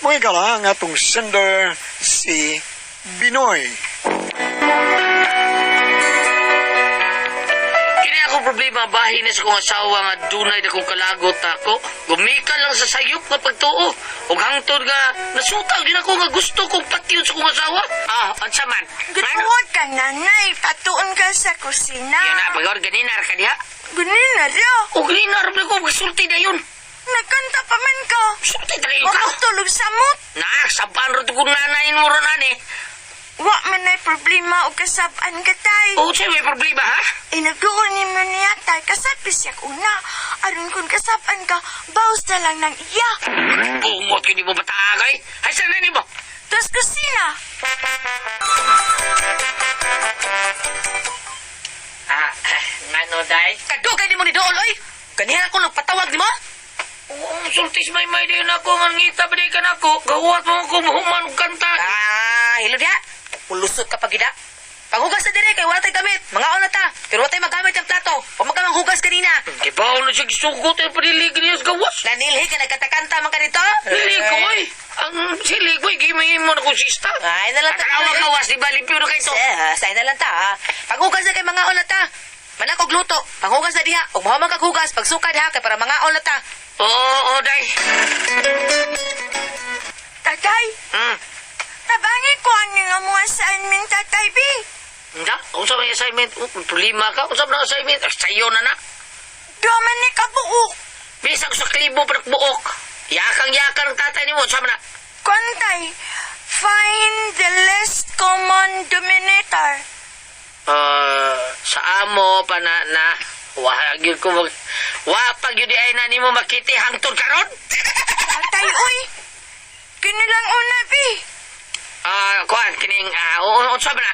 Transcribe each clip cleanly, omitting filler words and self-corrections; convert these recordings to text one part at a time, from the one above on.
Atong higala ang atong sender si Binoy. Kini ako problema bahin na sa kong asawa nga dunay na kong kalagot ako. Gumika lang sa sayop nga pagtuo. Ug hangtod nga nasutag din ako nga gusto kong patyon sa kong asawa. Ah, unsa man? Gatuwag ka, nanay. Patuon ka sa kusina. Yan na, pagor ganinar ka diha. Ganina ra. O ganinar pa ko magsulti na yun. Nagkanta pa man ka. Sulti na kayo Wa ka. ko tulog sa mut. Na, sabaan ro kung nanayin mo ron ani. Wa man ay problema o kasabaan ka, tay. O, siya may problema ha? Inagoon ni mo niya, tay. Kasapi siya una. Aron kung kasabaan ka, bawas na lang ng iya. Bungot yun mo batagay. Ay, saan na mo? Tapos kusina. Ah, ngano, day? Kadugay ni mo ni Dool, oy! Ganihan ako nagpatawag ni mo? Oo, sultis may may din ako nga ngita ba di ka nako. Gahuwat mo ko mahuman og kanta. Ah, hilo diha. Ulusot ka pagida. Paghugas na dire kay wala tay gamit. Mga na ta. Pero wala tay magamit ang plato. Pamagamang hugas kanina. Kay bawo na siya gisugot ay panilig niya sa gawas. Nanilhi ka nagkatakanta man ka dito. Dili ko ay. Ang sili ko ay gimahimo na kong sista. Ay, na lang ta. Atanawa gawas, di ba? Limpyo na kayo to. Eh, say na lang ta. ah. Paghugas na kay mga na ta. Manakog luto. Paghugas na diha. Ug mahuman kag hugas, pagsuka diha kay para mga na ta. Oo, oo, day. Tatay, tabangi ko ano nga mga assignment, tatay, B. Nga, unsa may assignment? Oh, problema ka? Unsa man ang assignment? Ah, sayo na na. Duha man ni kabuok. Bisag sa klibo pa buok. Yakang-yakang ang tatay nimo. Unsa man na? Kontay, find the least common denominator. Ah, sa amo pa na na. Wa gyud ko mag wa pag yun di ay na nimo makiti hangtod karon. Tatay, uy. Kini lang una, B. Ah, kuan kining unsa man na?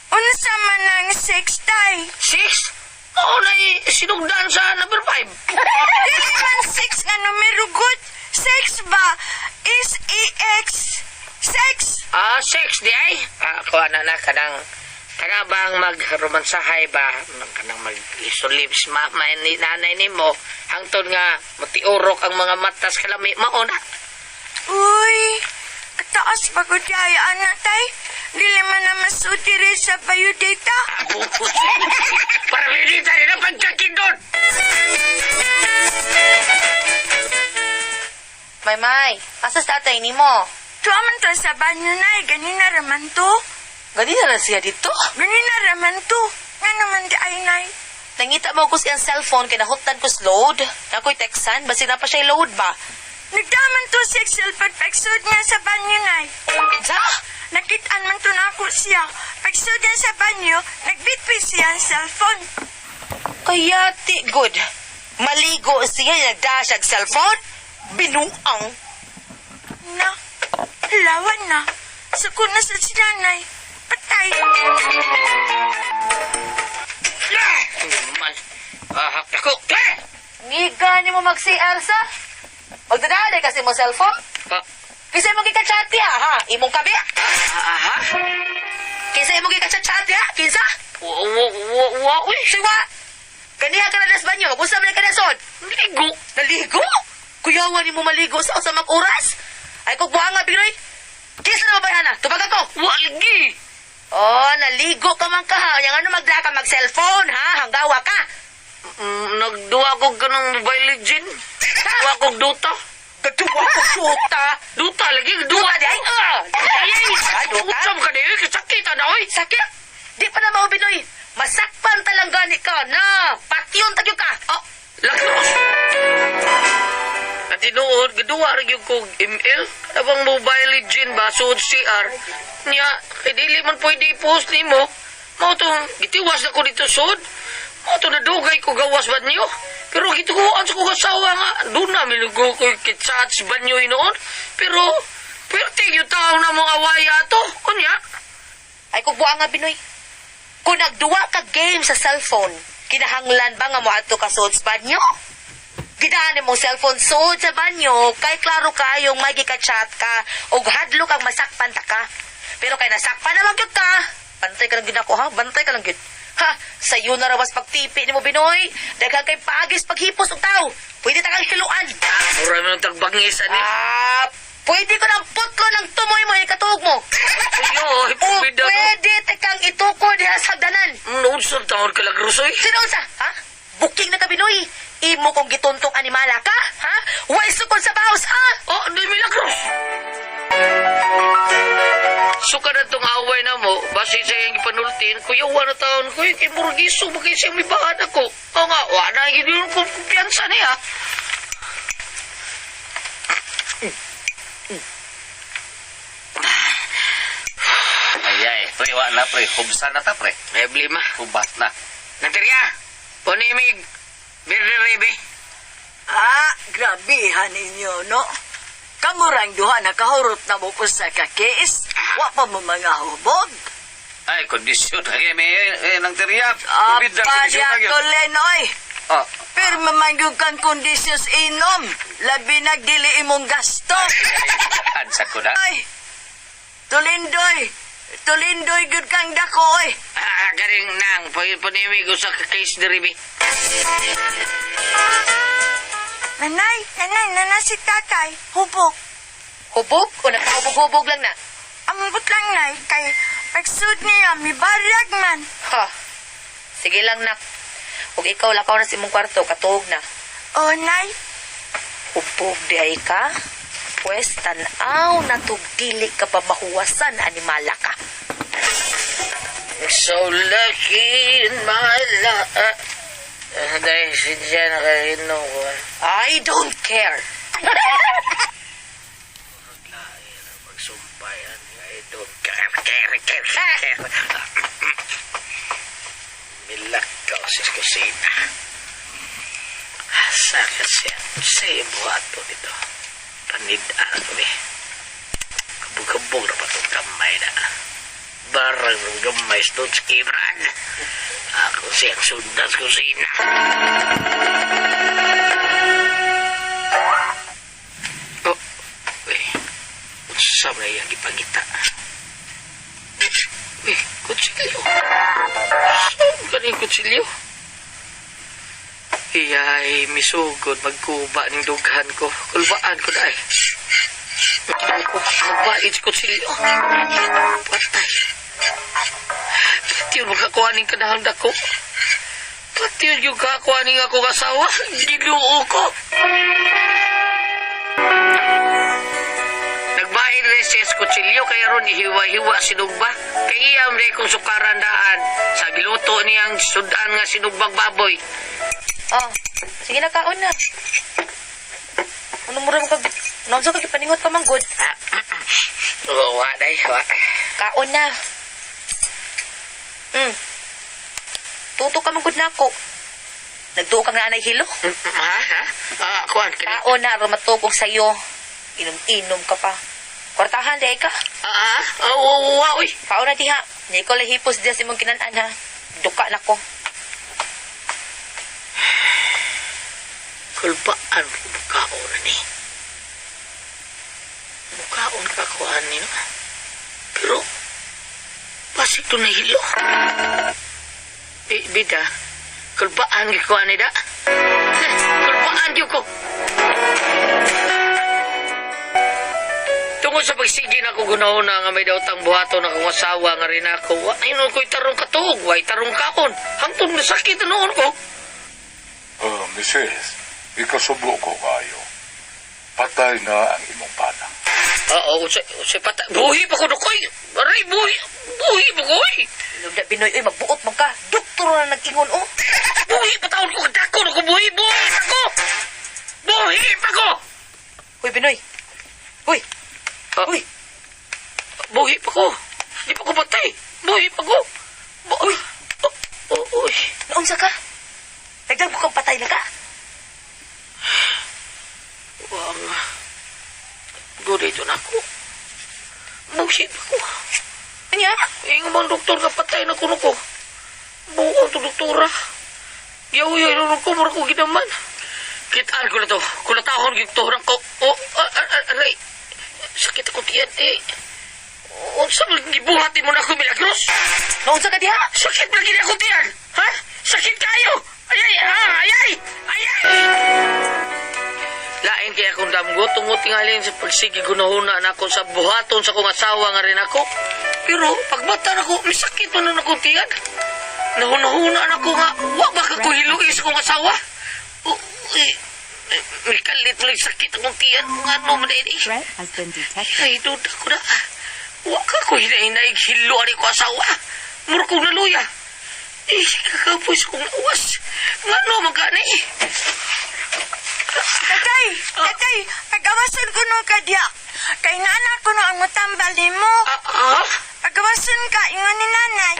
Unsa man ang six, tay? 6? Oo na sinugdan sa number 5. Dili man six nga numero good. Six ba? S-E-X. Six. Ah, 6 di ay. Ah, kuan na na kanang kana bang magromansahay ba kanang mag-lips mama ni nanay nimo hangtod nga matiurok ang mga matas kalami mao na. Uy, kataas pa ko tayo, anak, tay. Dili man na masuti rin sa biodata. Para pinita rin ang pagkakindot. May may, asa sa tatay nimo? Tuwa man to sa banyo, nay. Ganina raman to. Ganina lang siya dito. Ganina raman to. Nga naman di ay, nay. Nangita mo ko siyang cellphone kay nahutdan ko sa load. Nakoy texan, basi na pa siya load ba? Nagdaman to sa Excel pagpagsud niya sa banyo, nay. Sa? Nakitaan man to na ako siya. Pagsud niya sa banyo, nagbitbit siya ang cellphone. Kaya ti good. Maligo siya nagda siya og cellphone. Binuang. Na, lawan na. Suko na sa sinanay. Patay. Man. Ah, ako. Eh! Ngiga ni mo mag-CR sa? Magdadala kasi mo cellphone. Ah, Kinsa imong gika-chat ya, ha? Imong kabi? ah, ha? Kinsa imong gika-chat ya? Kinsa? Wa wa wa wa uy. Siwa! Kaniha ka na nas banyo, mag-usap na ka na sod. Ligo. Naligo? Kuyawa ni mo maligo sa usa mag oras? Ay kog buhanga Binoy. Kinsa na mabayhana? Tubagan ko. Wa lagi. Oh, naligo ka man ka ha. Yang ano magdala ka mag-cellphone ha? Hanggawa ka. Nagduwa ko ganang Mobile Legend. Duwa ko Dota. Gaduwa ko suta. Dota lagi duwa. Duta di ay. Ah, ay ay. Ah, Dota? Utsam ka di ay kasakit ana oy. Sakit. Di pa na mao Binoy. Masakpan talang gani ka na. Patyon tagyo ka. Oh, lagros. At tinuod, giduwa rin yung kog ML. Kada bang Mobile Legend ba, suod CR. Niya, kay dili man pwede i-post nimo. Mao tong gitiwas na ko dito suod. Mao to nadugay ko gawas ba niyo. Pero gituguan sa kong asawa nga, doon namin ko kitsat si banyo noon. Pero, pwerte yung tao na mong away ato. Unya, Ay kog buanga Binoy. Kung nagduwa ka game sa cellphone, kinahanglan ba nga moadto ka suod sa banyo? Gidaan mo cellphone suod sa banyo, kay klaro kayong may gika-chat ka ug hadlok ang masakpan ta ka. Pero kay nasakpan naman gyud ka, bantay ka lang gyud ako ha, bantay ka lang gyud. Ha, sayo na rawas pagtipi nimo Binoy. Daghan kay paagis paghipos og tao. Pwede ta kang hiluan. mura mo ng tagbangis ani. Ah, Pwede ko nang putlo ng tumoy mo, ikatuog mo. Ayo, O bida no. pwede tekang ituko diha sa hagdanan. Noon taon ka lang, Rusoy. Sino unsa? Ha? Buking na ka Binoy. Imo kong gituntong animala ka? Ha? Way sukod sa baos, ha? Oh, di Milagros. Suka na itong away na mo, base sa iyang ipanultin, kuya, wala taon ko, kay Murgiso, bakit siyang may bahan ako. O nga, wala, yun yung kumpiyansa niya. Ay, pre, wa na, pre. Hubsa na ta, pre. May blima. Hubas na. Naterya, punimig, birderebe. Ah, grabihan ninyo, no? Kamurang duha nakahurot na mo ko sa kakis. Wa pa mo mga hubog. Ay, kondisyon na kay may eh, nang teriyak. Apa niya tulen, oy. Ah, Pero mamangyog kang kondisyon inom. Labi na dili imong gasto. ansa ko na. Ay, tulindoy. Tulindoy gud kang dako, oy. Ah, garing nang, punimig, usa ka case deribe. Nanay, nanay, nanay si tatay. Hubog. Hubog o nagpahubog-hubog lang na? Ambot lang, nay, kay pagsud niya, mibarag man. Ha? Sige lang, nak. Ug ikaw lakaw na sa imong kwarto, katuog na. Oh, nay, Hubog di ay ka? Pwes, tanaw na tug dili ka pa mahuwasan, animala ka. So lucky in my life. Ah, dahil siya nakainom ko. I don't care. Pagsumpayan, I don't care, care, care, care. Milakaw sa kusina. Asa ka siya? Sa ibuhat po dito. Panidaan ko eh. Kabog-kabog na pa itong gamay na. Barang ng gamay sa doon sa kibran. Ako siyang sundan sa kusina. Oh, eh. Unsa man iyang gipangita? Eh, kutsilyo. Saan ka ning kutsilyo? Iyay, misugod, magkuba ning dughan ko. Kulbaan ko na ay. Ako, magbait sa kutsilyo. Patay. Pati yun makakuha ning kanahang dako. Pati yun yung kakuha ning akong asawa. Ginoo ko. Nagbahin reses kutsilyo kay ron ihiwa-hiwa sinugba. Kay iyam rin kung sukaran daan. Sa giluto niyang sudan nga sinugbang baboy. Oh, sige na, kaon na. Ano mo rin kag... Ano sa kag paningot pa man good? Oo, wa day, wa. Kaon na. Tuto ka man good na ako. Nagduo kang naanay hilo. Ha? Ha? Ah, kuan kini. Kaon na, aron matukog sa'yo. Inom-inom ka pa. Kwartahan, di ay ka. Ah, ah, oo, wa, uy. Kaon na diha. Nicola hipos diya sa imong kinan-an ha. Duka na ko. Kulbaan ko bukaon na ni. Bukaon ka kuan ni no. Pero basig to nahilo. Bida, kulbaan gyud ko ani da. Heh, kulbaan gyud ko. Tungod sa pagsige na ko gunahon na nga may daotang buhaton na akong asawa nga rin ako. Wa ay nun ko'y tarong katuog, way tarong kaon. Hangtod nasakit na noon ko. Oh, misis, ikasubo ko kayo. Patay na ang imong bana. Oo, usay pata. Buhi pa ko dukoy. Aray, buhi. Buhi pa ko, oy. Lugda Binoy, oy, magbuot man ka. Doktor na nag-ingon, oh. Buhi pa taon ko. Dako na ko, buhi. Buhi pa ko. Buhi pa ko. Hoy, Binoy. Hoy, Ah, Uy. Buhi pa ko. Di pa ko patay. Buhi pa ko. Uy. Oh, oh, uy. naunsa ka? Nagdagbo kang patay na ka? Wang. Gurito na ako. Buhi pa ko. Anya? Ingo mang doktor ka patay na kuno ko. Buong to doktora. Yaw yaw nuno ko mura ko ginaman. Kitaan ko na to. Kulatahon gyud to ko. Oh, aray. Sakit ako tiyan eh. Unsa man gibuhat mo na ako Milagros? Naunsa ka diha? Sakit man gid ako tiyan. Ha? Sakit kayo. Ay ay ah, ay ay. Ay ay. Lain kay akong damgo, tungod tingalin sa pagsige gunahuna na ako sa buhaton sa akong asawa nga rin ako. Pero pagmata nako, may sakit man nun akong tiyan. Nahunahuna na ko nga, wa ba ka ko hiluis sa akong asawa? O, eh, eh, may kalit lang sakit akong tiyan. Nga ano man eh. Threat has been detected. Ay, duda ko na. Wa ka ko hinahinay hilo ani ko asawa. Mura kong naluya. Eh, kakapoy sa kong lawas. Nga no, magkani. Tatay, tatay, pagawasan ko no kadya. Kay nana ko no ang mutambal nimo. Ah, ah? Pagawasan ka, ingon ni nanay.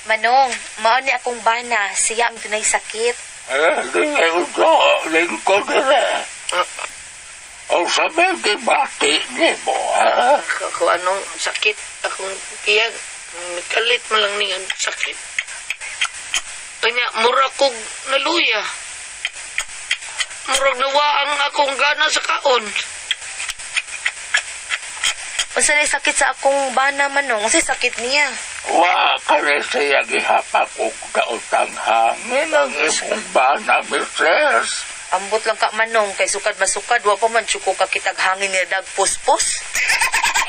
Manong, mao ni akong bana, siya ang dunay sakit. Eh, di ko, lingkod na. O sabi, di bati ni mo, ha? Ako anong sakit akong tiyan. Kalit man lang niya ang sakit. Kanya, mura kog naluya. Murag nawa ang akong gana sa kaon. Unsa nay sakit sa akong bana, Manong? Unsay sakit niya? Wa ka rin siya gihapak og kautang hangin ang imong bana, misis. Ambot lang ka, Manong, kay sukad masukad wa pa man tsuko ka kitag hangin nga dagpuspos.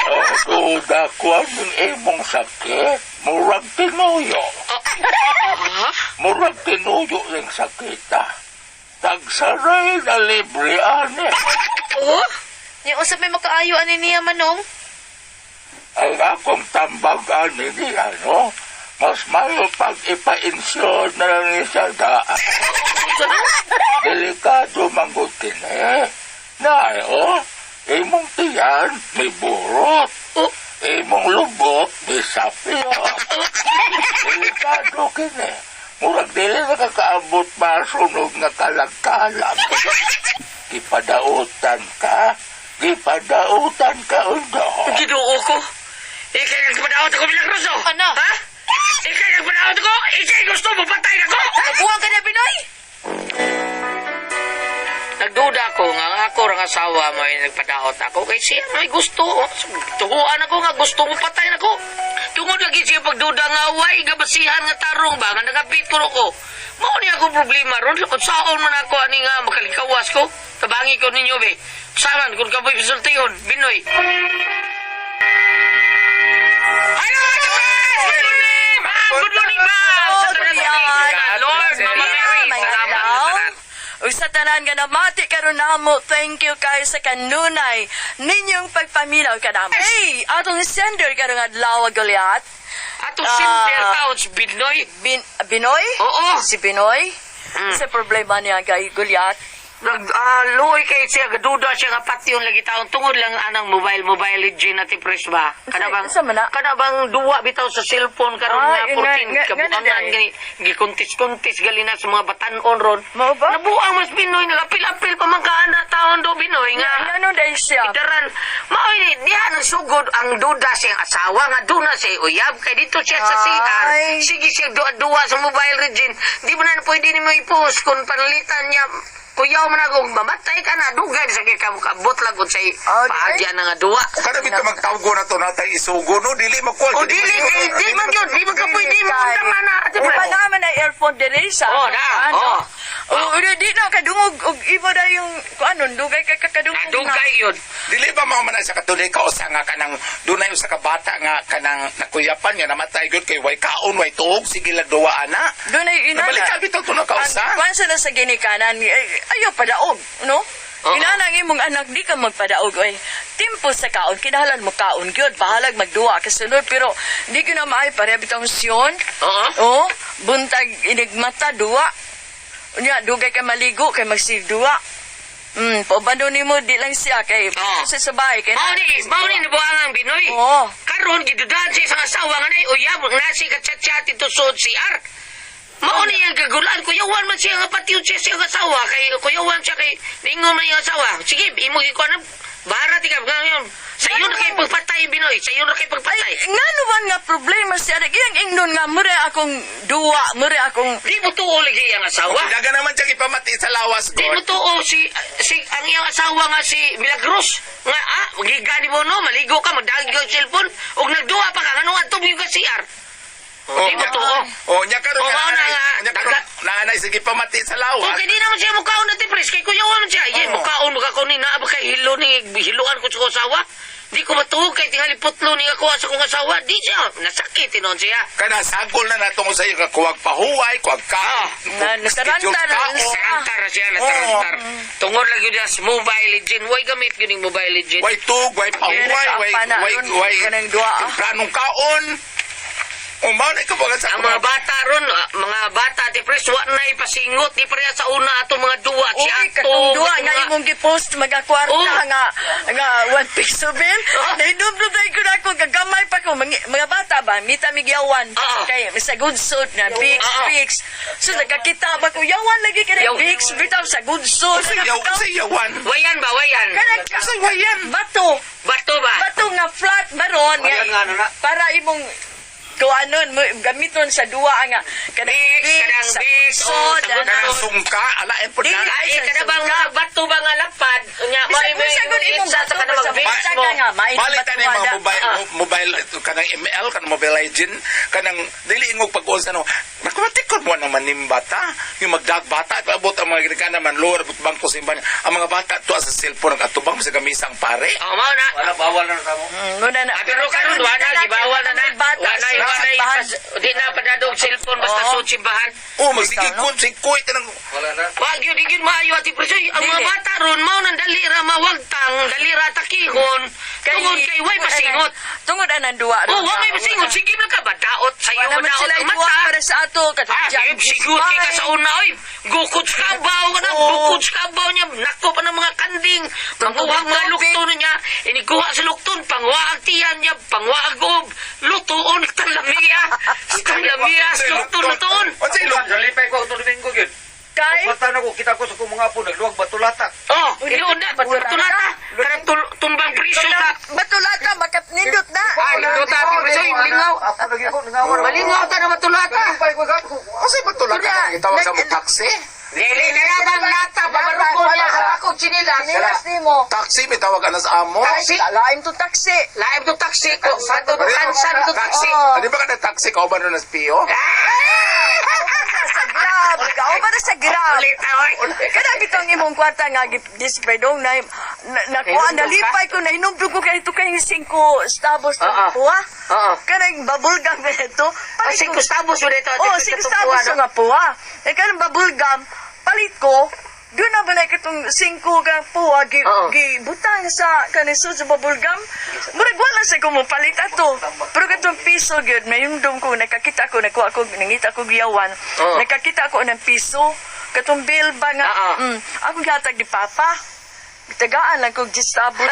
O, duda ko ang imong sakit. Murag tinuyo. Ah, Murag tinuyo ng sakit, ah. Tagsaray na libre, ane. oh? Nya unsa may makaayo ani niya, Manong? Ang akong tambag, ane niya, no? Mas mayo pag ipa-insure na lang ni siya da. Delikado manggod kini. Na, oh, imong tiyan may burot. Oh, Imong lubot may sapiyot. Delikado kini. Murag dili nakakaabot masunog nga kalagkalag. Gipadautan ka. Gipadautan ka, undo. Ginoo ko. Ikay nagpadaot ako, Milagros, oh. Ano? Ha? Ikay nagpadaot ako? Ikay gusto mo patay ako? Nabuang ka na, Binoy! Nagduda ko nga ang ako rang asawa may nagpadaot ako kay siya may gusto. Oh. Tuhuan ako nga gusto mo patay nako. Tungod lagi siya pagduda nga way gabasihan nga tarong ba nga nagapit ko ko. Mao ni ako problema ron. Unsaon man ako ani nga makalikawas ko. Tabangi ko ninyo be. Saman kung kapoy pisultihon, Binoy. Hello, Good morning, ma'am! Good morning, ma'am! Sa tanan Lord, Mama Mary, salamat sa tanan. Ug sa tanan nga namati karon namo, thank you kayo sa kanunay ninyong pagpaminaw kanamo. Hey, atong sender karong adlaw Goliath. Atong sender taon si Binoy. Binoy? Oo. Si Binoy? Mm. Sa problema niya kay Goliath. Nag luoy kay siya gaduda siya nga patyon lagi taon tungod lang anang mobile mobile legend natin press ba kana bang Unsa man na? kana bang duwa bitaw sa cellphone karon Ah, nga yun 14 nga, kabuangan nga na day. gani gikuntis-kuntis gali na sa mga batan-on ron. Mao ba? Nabuang mas Binoy nagapil-apil pa man kaana taon do Binoy nga Nga ano dahil siya? Idaran, mao ni diha nagsugod ang duda siyang asawa nga duna siya uyab kay dito siya sa CR. Ay. Sige siya duwa-duwa sa mobile region. Di mo na pwede nimo i-post kung panalitan niya. Kuyaw man ako, mamatay ka na, dugay sa kay kabot lang kung sa'y Oh, di ay. paagyan na nga duwa. Kada bitaw magtawgo na to natay isugo no dili magkuha. O dili, kay, di man yun, di man ka pwede mo tama na. Ate Di Fred. pa naman na earphone diri sa. Oh, na, Ano? oh. Oh, di na kadungog og ibo da yung kung ano dugay kay kakadungog na. Dugay yun. Dili ba mao man na sa katuloy ka usa nga kanang dunay usa ka bata nga kanang nakuyapan nga namatay gyud kay way kaon way tuog sige lang duwa ana. Dunay inana. Nabalik bitaw to na kausa. Ang kwan sa na sa ginikanan, eh, ayaw padaog, no? Oo. Inana ang imong anak, di ka magpadaog. Oy, timpo sa kaon, kinahanglan mo kaon gyud, bahalag magduwa kasunod pero di ko na maay pareha bitong siyon. Oo. Oh, buntag inigmata duwa. Unya dugay kay maligo kay magsigduwa. Paubando nimo di lang siya kay Oo. sa sabay kay Mao ni nabuang ang Binoy. Oo. Karon gidudahan siya sa asawa nga nay uyab nasi ka chat-chat ito sud CR. Mao ni ang kagulaan kuyawan man siya nga patiyon siya sa iyang asawa kay kuyawan siya kay ningon man iyang asawa. Sige, imo gikuan na barat ikaw ngayon. Sa iyo na kay pagpatay Binoy, sa iyo na kay pagpatay. Ngano man nga problema siya iyang ingnon nga mura akong duwa, mura akong Di mo tuo lagi ang asawa. Daga naman siya ipamati sa lawas Di mo god. tuo si si ang iyang asawa nga si Milagros nga gigani mo no maligo ka magdagig ka og cellphone ug nagduwa pa ka nganong adto mo ka CR. Oh, di mo tuo. Oh, nya karon Oh, mao na nga. Nya karon naanay sige pamati sa lawas. Okay, di naman siya mukaon na tipres. Kay kuya man siya. Ye, Oo. mukaon, mukaon ni naa ba kay hilo ni hiluan ko sa kong asawa. Di ko matuog kay tingali putlo ni ako sa kong asawa. Di siya. Nasakit tinon siya. Kana sagol na natong sa iyo ka kuwag pahuway, kuwag ka. Nataranta na kaon. Tarantar siya, natarantar. Tungod lang yun niya sa Mobile Legend. Way gamit yun yung Mobile Legend. Way tug, way pahuway, way Nakaapa na, way ron, way kanang duha, ah. tempranong kaon. O mao na ikaw sa Ang mga bata ron, mga bata, ti pres, wa na ipasingot. Di pareha sa una atong mga duwa. Si Uy, Ato, katong duha atong nga imong gipost mga kwarta Oh. nga nga 1 piso bill. Nahinumdum na ko na ako gagamay pa ko mga bata ba mita migyawan kay sa good suit na big big. So nagkakita ba ko yawan lagi kay big bitaw sa good suit. Yaw, sa yawan. Wayan ba, wayan? Kanang Sa wayan. bato. Bato ba? Bato nga flat baron nga para imong kuanon mo gamiton sa duwa nga kanang Bix, kanang sa bix, good oh, suit, sa good ana. Kanang sungka, alain po na. Dili. Ay, kada bang mga bato ba nga lapad? Unya, Bisag may may bisag imong sa bato ka na basta mag-bix basta mo. ka nga main Balik ta ni mga batuada. mobile mobile ito, kanang ML kanang Mobile Legend kanang dili ingog pag-unsa no. Nakumatikon mo naman ning bata, yung magdag bata at abot ang mga ginikanan man lower abot bangko sa imban. Ang mga bata tuwa sa cellphone ang atubang sa gamisang pare. Oh, mao na. Wala, bawal na tamo. Muna na. Ah, pero karon wa na gibawal na na. Bata, Wa na sa wa na simbahan. di na padadog cellphone basta Oo. sud simbahan. Oh, magsige kun si kuy tanang Wala na. Wag yun, di yun maayo ati presoy. Ang mga Dili. bata ron, mao nang dali ra mawagtang, dali ra takihon. Tungod kay way pasingot. Tungod anang duwa. Oh, wa may pasingot. Sige lang ka ba daot sa iyo, Wala man daot sila ang duwa mata. para sa ato. Ah, eh, sigut kay ka sa una, oy. Gukod sa kabaw ka na, Oo. gukod sa kabaw niya. Nako pa ng mga kanding. Panguha ang mga lukton niya. Iniguha sa lukton, pangwaag tiyan niya, pangwaag gob. Lutuon, talamia. Talamia, lukton, lutuon. Unsay luk Nalipay ko itong Domingo yun. Kay? Bata na ko, kita ko sa kong mga apo, nagluwag batulata. Oh, inuon na, batulata. Kanang tumbang priso sa... Batulata, makapnindot na. Ah, nindot ta, priso, lingaw. Apo lagi ko, lingaw. Malingaw ta na batulata. Nalipay ko sa ako. Unsay batulata kanang gitawag sa mo taxi? Dili na lang ang lata, pabarugo niya sa akong chinilas. Chinilas ni mo. Taxi may tawag ana sa amo. Taxi. Laim to taxi. Laim to taxi ko, sa to kansan to taxi. Oo. Di ba kada taxi ka ba nun sa PO? Sa Grab. Kao ba na sa Grab? Ulit, oy. Kada bitong imong kwarta nga dispaydong na nakuha nalipay ko nahinumdum ko kay ito kay 5 stabos Oo. na puwa. Oo. Kanang bubble gum na ito. Ah, 5 stabos yun ito. Oh, 5 stabos nga puwa. E kanang bubble gum palit ko. Doon na ba na itong 5 ka puwa gi, Oo. gibutang sa kaning sud sa bubble gum. Murag wala sa ko mo palit ato. Pero katong piso gyud nahimdum ko nakakita ko nakuha ko nangita ko giyawan. Oo. Nakakita ko ng piso. Katong bill ba nga Oo. Akong gihatag ni Papa. Tagaan lang kog gistabot.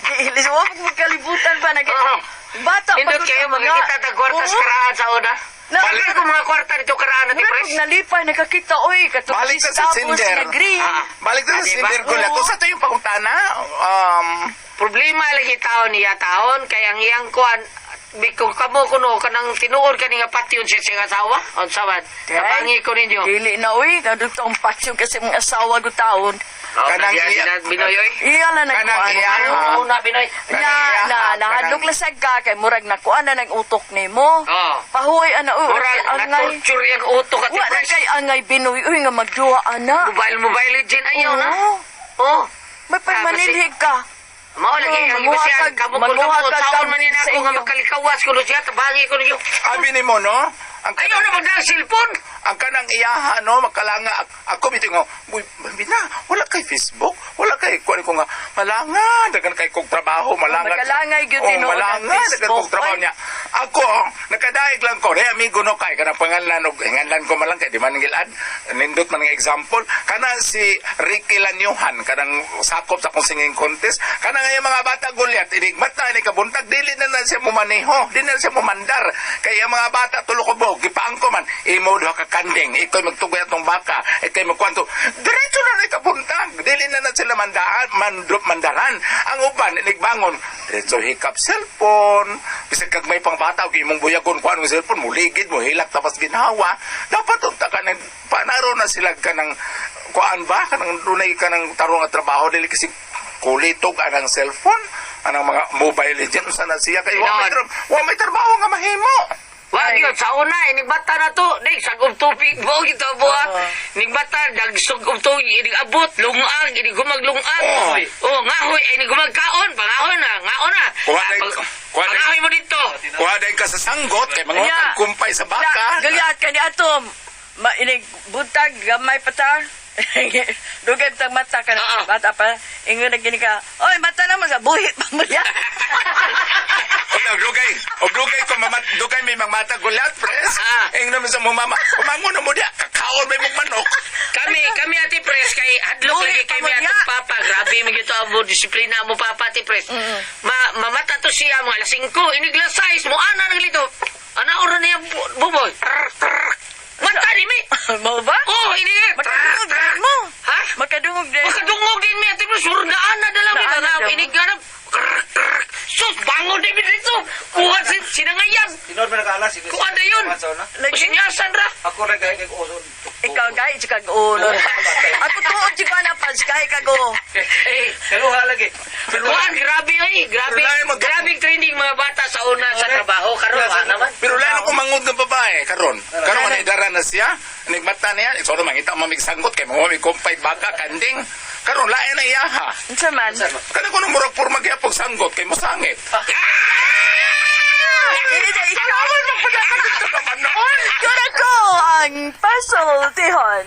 Giilis wa mo kalibutan pa nag Oo. Bata pa Nindot gud kayo ang mga- makikita ta kwarta sa Oo. karaan sa una. Na- Balik ko mga kwarta dito karaan na Murag pres. kog nalipay nakakita oy katong Balik ta sa gistabos Sinder. na green. Ah. Balik ta sa Ah, di ba? Sinder ko lang. Sa to yung pangutana, Problema lagi taon niya taon kay ang iyang kuan biko kamo kuno kanang tinuod kani nga patyon siya sa asawa. Unsa man? Tabangi ko ninyo. Dili na oy, kadto ang patyon kasi mga asawa ko taon. Oh, Kanang kanang iya- Binoy oy. Iya na Kanang nagkuan. iya. Ano una Binoy? Na na nahadlok lang sad ka kay murag nakuan na ng utok nimo. Oo. Pahuy ana oy. Murag angay. na-torture yung utok at Wa na pres. kay angay Binoy uy nga magduha ana. Mobile Mobile Legend ayaw na. Oo. Oh. May pagmanilhig ka. Mao lagi Oo, ang manguha iba siya kamo kun manguha kamo ka saon man gamit ni sa ako nga inyo. makalikawas kuno siya tabangi ko ninyo. abi nimo no? Ang Ayaw na magdala cellphone. Ang kanang iyaha no makalanga ako bitaw nga uy bina wala kay Facebook, wala kay kuan ko nga malanga daghan kay kog trabaho malanga. Makalangay gyud Oh, tinuod ang malanga daghan Facebook, kog trabaho oy. niya. Ako nakadaig lang ko re amigo no kay kanang pangalan og ngalan ko malang kay di man gilad nindot man nga example kana si Ricky Lanyuhan kanang sakop sa akong singing contest kana nga yung mga bata gulyat inigmata ni kabuntag dili na na siya mumaneho dili na siya mumandar kay ang mga bata tulo ko bo gipaangko man imo duha ka kanding ikoy magtugoy atong baka ikay magkwanto diretso na ni kabuntag dili na na sila mandaan mandaran ang uban inigbangon diretso hikap cellphone bisag kag may pangbata og imong buyagon kuan ang cellphone muligid mo hilak tapos ginhawa dapat unta ka nang panaro na sila kanang kuan ba kanang dunay kanang tarong nga trabaho dili kasi kulitog anang cellphone anang mga Mobile Legend unsa na siya kay wa may, Tinuod. wa may trabaho nga mahimo. Wag yun, sa una, inig bata na to. Nig, sagong tubig mo, ito buha. Inig bata, nagsugong tubig, inig abot, lungag, inig gumaglungag. Oo. Oh, ngahoy, inig gumagkaon, pangahoy na, ngaon na. Kuha Ah, na- kuha na- Pangahoy mo dito. Kuha din ka sa sanggot kay mga Yeah. kumpay sa baka. Galiat ka ni ato. Mainig buntag, gamay pa ta. Dugay tang mata ka na. Oo. Bata pa. Ingon na gini ka. Oy, mata naman sa buhi pa mo yan. Og dugay, og dugay ko mamat, dugay may mangmata gulat pres. Ah. Ingnon mo sa mong mama, umangon na mo diya, kakaon may mong manok. Kami ati pres, kay hadlok Uy, lagi kay mi pamilya. atong papa. Grabe mi gito amo disiplina mo papa ati pres. Mamata to siya mga alas 5, inig alas 6, mo ana naglito. Ana ora niya buboy. Trrr, trrr. Mata ni mi. Mo ba? Oh, inig. Makadungog din mo. Ha? Makadungog din. Makadungog din mi ati pres, surdaan na dala mi Daan na mga daw. inig ganap. Krr, krr. Sus, bangon din mi dito. Kuha si sinangayan. Tinod man nag-alas. Kuha na yun. Lagi. Sinyasan ra. Ako ra gay kay uson. Ikaw gay kag ulo. Ako tuod jud ko na pas kay kag o. Eh, Kaluha lagi. Kuan, grabe ay, grabe. Pero lain Grabe training mga bata sa una sa trabaho karon wa naman. Pero lain ako mangod ng babae karon. Karon man idara na siya, nigmata niya, so mangita mo sanggot kay mga may kumpay baka kanding. Karon lain na iya ha. Unsa man? Kana ko nung murag porma gyapon sanggot kay mosangit. Dili na ikaw. Kura ko ang pasultihon.